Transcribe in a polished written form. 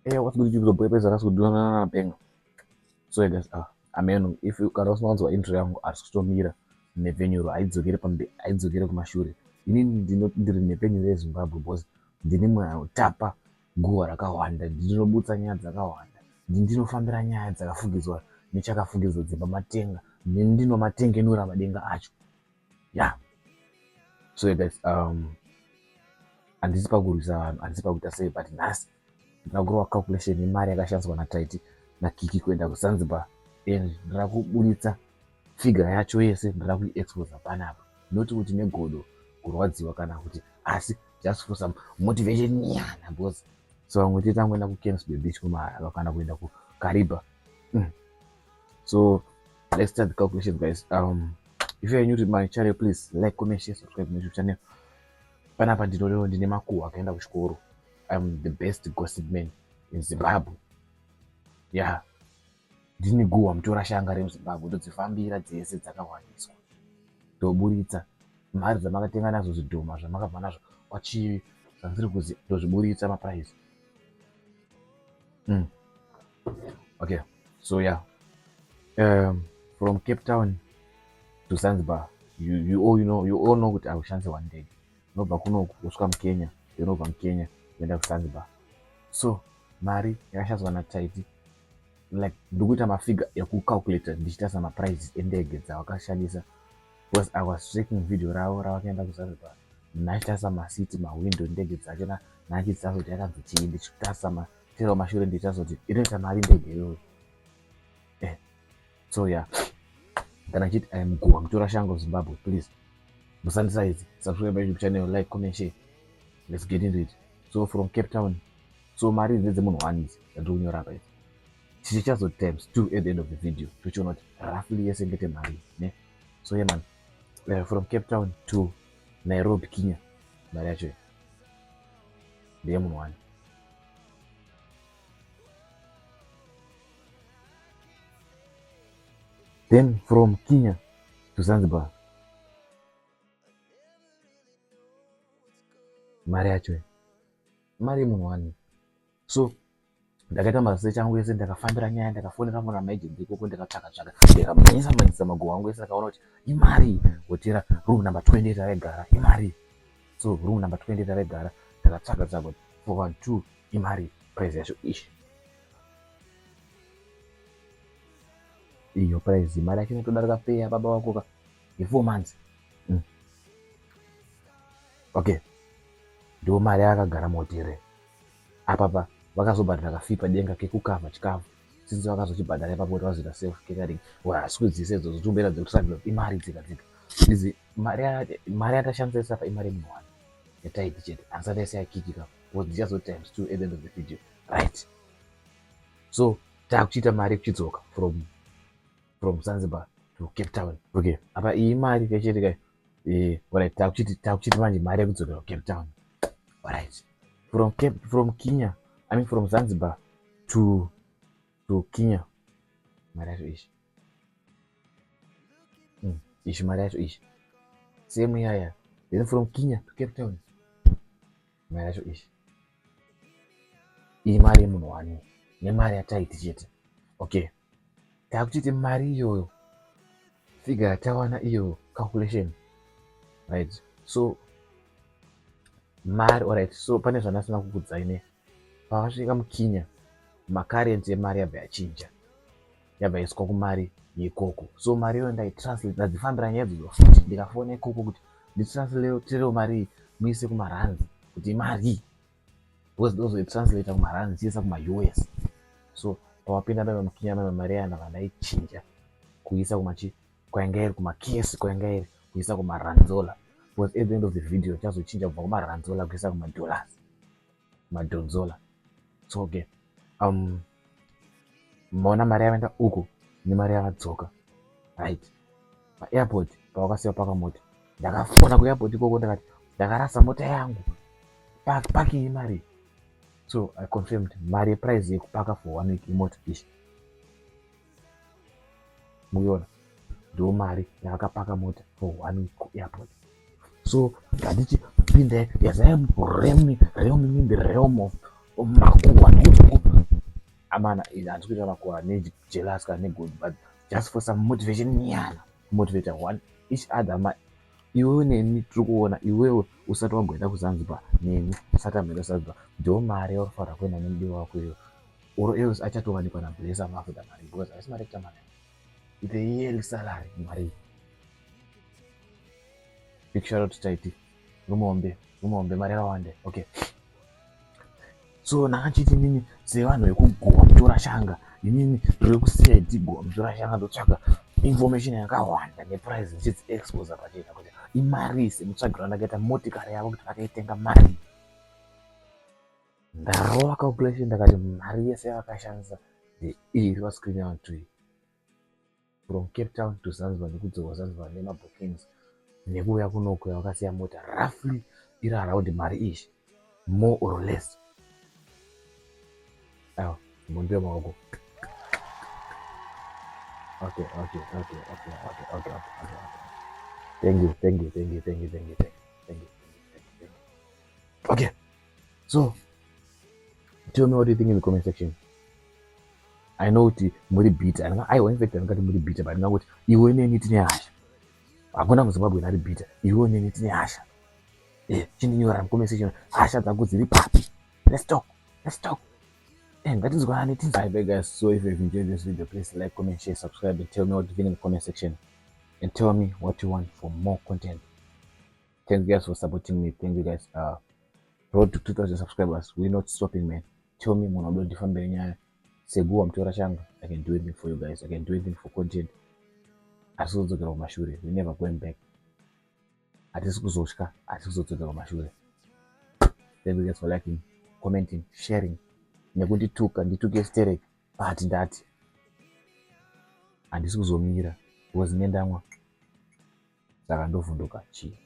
Hey, what's good YouTube? Boy pesa rasu duna benga. So yeah, guys, ameno if you kana usina kunzwa intro yangu asi kutomira nhepfenyuro haidzokere pambe haidzokere kumashure. Inini ndino ndiri nhepfenyuro yeZimbabwe because ndini munhu anotapa guhwa rakawanda, ndinobutsa nyaya dzakawanda, ndini ndinofambira nyaya dzakafukidzwa nechakafukidzwa dzimba matenga, ndini ndinomatengenura madenga acho. Yeah. So yeah, guys, handisi pakurwisa vanhu, handisi pakuita sei, but nhasi ndira kurova calculation yemari yakashandiswa naTaiti naKiki kuenda kuZanzibar and ndira kuburitsa figure yacho yese, ndira kuiexposa panapa, not kuti negodo kurwadziwa kana kuti, asi just for some motivation nyana, because so vamwe tete tangoenda kuCamps Bay Beach kumahara kana kuenda kuKariba. So let's start the calculations, guys. If you are new to my channel, please like, comment, share, subscribe to my YouTube channel. Panapa ndinorewo ndine makuhwa akaenda kuchikoro. I'm the best gossip man in Zimbabwe. Yeah, ndini guhwa mutora shanga remuZimbabwe, ndodzifambira dzese dzakawaniswa, ndoburitsa mari dzamakatenga nadzo zvidhoma zvamakabva nazvo kwachivi zvandiri kuzi ndozviburitsa maprice. Okay, so yeah, from Cape Town to Zanzibar, you all know kuti aushandise one ndege, unobva kunoku wosvika muKenya, then unobva muKenya kuenda kuZanzibar. So mari yakashandiswa naTaiti, like ndikuita mafigure ekucalculata ndichitarisa maprices endege dzavakashandisa, because I was checking video ravo ravakaenda kuZanzibar, ndachitarisa maseats, mahwindo, ndege dzacho, nachitarisa kuti yakanzi chii, ndichitarisa matero mashure, ndichitarisa kuti inoita mari ndege iyoyo. So yeah, kana chiti I am guhwa mutora shango Zimbabwe, please musandisaizi, subscribe YouTube channel, like, comment, share. Let's get into it. So from Cape Town, so mari idzi dzemunhu one idzi dzandiri kunyora apa idzi, tichichazo times two at the end of the video, tochiona kuti roughly yese ngete mari ne. So yeah man, from Cape Town to Nairobi, Kenya, mari yacho ndeyemunhu one. Then from Kenya to Zanzibar, mari yacho mari yemunhu one. So ndakaita maresearch angu ese, ndakafambira nyaya, ndakafonera fonera maagent ikoko, ndakatsvaka tsvaka, ndikamhanyisa mhanyisa maguhwa angu ese, ndakaona kuti imari hotera room number 28 avaigara imari. So room number 28 avaigara, ndakatsvaga tsvaga kuti for one two imari price yacho ishi iyo price, mari yacho inotodarika pay baba wako ka ye4 months. Okay, ndo mari yakagara muhotera apapa. Vakazobhadhara kafee padenga kekukavha chikafu, since vakazochibhadhara ipapo kuti vazoita self catering, hasi kudzisa idzodzo tumboita dzekutravel, imari dzega dzega idzi. Mari yatashandisa isapa imari yemunhu one yataiti chete, handisati yaisa yaKiki ka, because ndichazo times two at the end of the video, right? So taakuchiita mari yekuchidzoka from Zanzibar to Cape Town. Okay, apa iyi mari yachete kai. Alright, taakuchiti manje mari yekudzokera kuCape Town. Alright, from Kenya, I mean from Zanzibar to Kenya, mari yacho ishi ishi mari yacho ishi same yaya. Then from Kenya to Cape Town, mari yacho ishi. Iyi mari yemunhu wani nemari yataiti chete. Okay, takuchiti mari iyoyo, figure yatawana iyo, calculation, right? So mari, alright, so pane zvandasina kukudzai ne pavasvika muKenya, macurrency yemari yabva yachinja, yabva yaiswa kumari yekoko. So mari iyoyo ndaitranslate, ndadzifambira nyaya idzodzo futi, ndikafona ikoko kuti nditranslaterewo mari iyi muise kumarands kuti imari, because ndozoitranslata kumarands chiisa kumaUS. So pawapinda maiva muKenya, maiva mari yaya ndabva ndaichinja kuisa kumachi kwainga iri kumakesi, kwainga iri kuisa kumaranzola, because at the end of the video chazochinja kubva kumaranzola kuisa kumadollars, madhonzola. So okay, maona mari yavaenda uku nemari yavadzoka, right? Paairport pavakasiya paka mota, ndakafona kuairport ikoko, ndakati ndakarasa mota yangu, parking imari. So I confirmed mari yeprice yekupaka for one week imota ishi muiona, ndo mari yavakapaka mota for one week kuairport. So ngatichipinda as I am realm, realm in the realm of makuhwa. Amana, handisi kuita makuva nejealous kana negood, but just for some motivation nyana, kumotivata one each other. Ma iwewe neni tiri kuona iwewe usati wamboenda kuZanzibar, neni usati amboenda kuZanzibar, ndo mari yauri kuenda nemudiwa wako iyoyo, or else achatowanikwa nablesa mafuta mari, because haisi mari yekutamba nayo. It's a yearly salary mari. Big shout out to Taiti Rumombe, Rumombe, mari yakawanda. Okay, so ndakachiti inini sevanhu vekugowa mutora shanga, inini ndiri kuCID Gowa mutora shanga, ndotsvaga information yakawanda neprice, ndichidzi expose pachena kuti imari semutsvagiro andakaita motikari yavo kuti vakaitenga mari. Ndarova calculation, ndakati mari yese yavakashandisa iri pascreen yangu iyi, from Cape Town to Zanzibar nekudzoka Zanzibar, nemabookings, nekuuya kunoko yavakasiya mota, roughly iri around mari iyi, more or less. Aiwa, mundiwe maoko. Okay. Thank you, thank you, thank you, thank you, thank you, thank you, thank you, thank you, thank you. Okay, so tell me what you think in the comment section. I know kuti muri bitter. Aiwa, in fact andingati muri bitter, but ndingangoti iwe neni tine hasha. Hakuna muZimbabwe ari bitter. Iwe neni tine hasha. Chindinyora mucomment section, hasha dzako dziri papi? Let's talk, let's talk. Ngatinzwanane, tinzwa. Guys, so if you've enjoyed this video, please like, comment, share, subscribe and tell me what you think in the comment section, and tell me what you want for more content. Thank you guys for supporting me. Thank you guys. Road to 2000 subscribers, we're not stopping, man. Tell me munhu wada ndifambire nyaya seguwa mutora shanga. I can do anything for you guys. I can do anything for content. Hatisi kuzodzokera kumashure. We never going back. Hatisi kuzotya, hatisi kuzodzokera kumashure. Thank you guys for liking, commenting, sharing nekundituka. Ndituke sterek, but ndati handisi kuzomira because nendamwa, saka ndovhunduka chii.